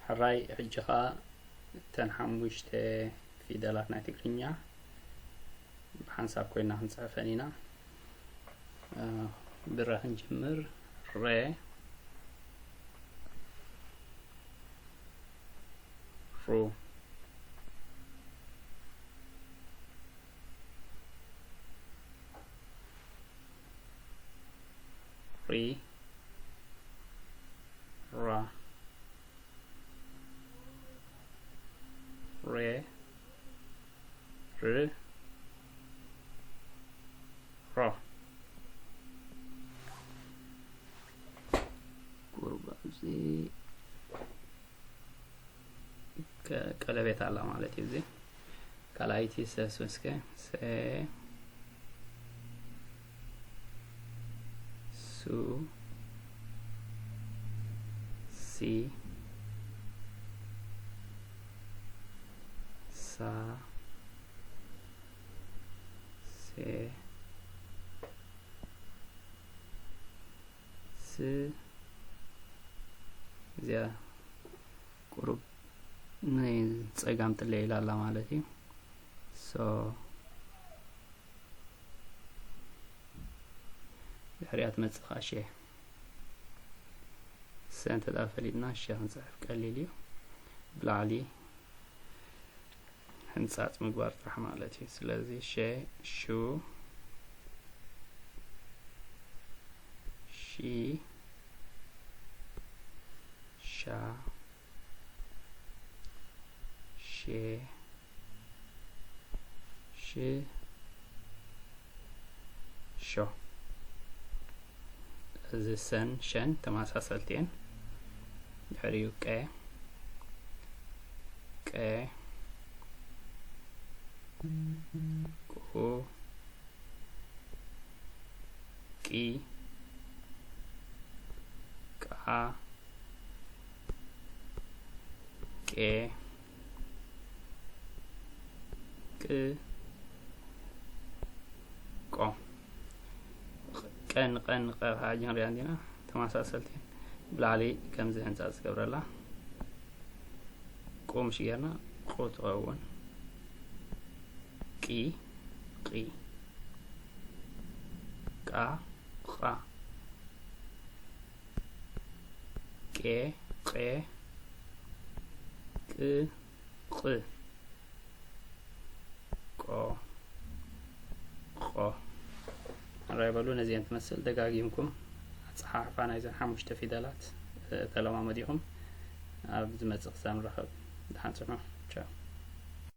ሕራይ፣ ሕጂ ኸኣ እተን ሓሙሽተ ፊደላት ናይ ትግርኛ ብሓንሳብ ኮይና ክንጽሕፈን ኢና። እ፣ ብረ ክንጅምር። ሬ፣ ሩ፣ ሪ፣ ራ፣ ሬ፣ ር፣ ሮ። ቁሩብ ኣብዚ ከ-፣ ቀለቤት ኣላ ማለት እዩ። እዚ ካልኣይቲ ሰ ሱ እስከ፣ ሰ፣ ሱ፣ ሲ፣ ሳ፣ ሴ፣ ስ፣ እዚኣ ቁሩብ ንጸጋም ጥለ ኢላ ኣላ ማለት እዩ። ሶ፣ ድሕሪኣ ትመጽእ ኸኣ ሸ። ሰ እንተ ደኣ ፈሊጥና ሸ ክንጽሕፍ ቀሊል እዩ። ብላዕሊ ሕንጻጽ ምግባር ጥራሕ ማለት እዩ። ስለዚ ሸ፣ ሹ፣ ሺ፣ ሻ፣ ሼ፣ ሽ፣ ሾ። እዚ ሰን ሸን ተመሳሰልቲ እየን። ድሕሪኡ ቀ፣ ቀ፣ ቁ፣ ቂ፣ ቃ፣ ቄ፣ ቅ፣ ቆ። ቀን፣ ቀን፣ ቀ፣ ኸዓ ጀንርያ እንዲና ተመሳሰልቲ። ብላዕሊ ከምዚ ህንጻጽ ዝገብረላ። ቁ ምሽ ጌርና ቁ ትኸውን። ቂ፣ ቒ። ቃ፣ ቓ። ቄ፣ ቄ፣ ቅ፣ ቕ፣ ቆ፣ ቖ። ሕራይ በሉ፣ ነዚአን ትመስል ደጋጊምኩም ኣጸሓሕፋ ናይዘን ሓሙሽተ ፊደላት፣ እ፣ ተለማመዱ ኢኹም። ኣብ ዝመጽእ ክሳብ ንራኸብ፣ ደሓን ጽንሑ። ቻው።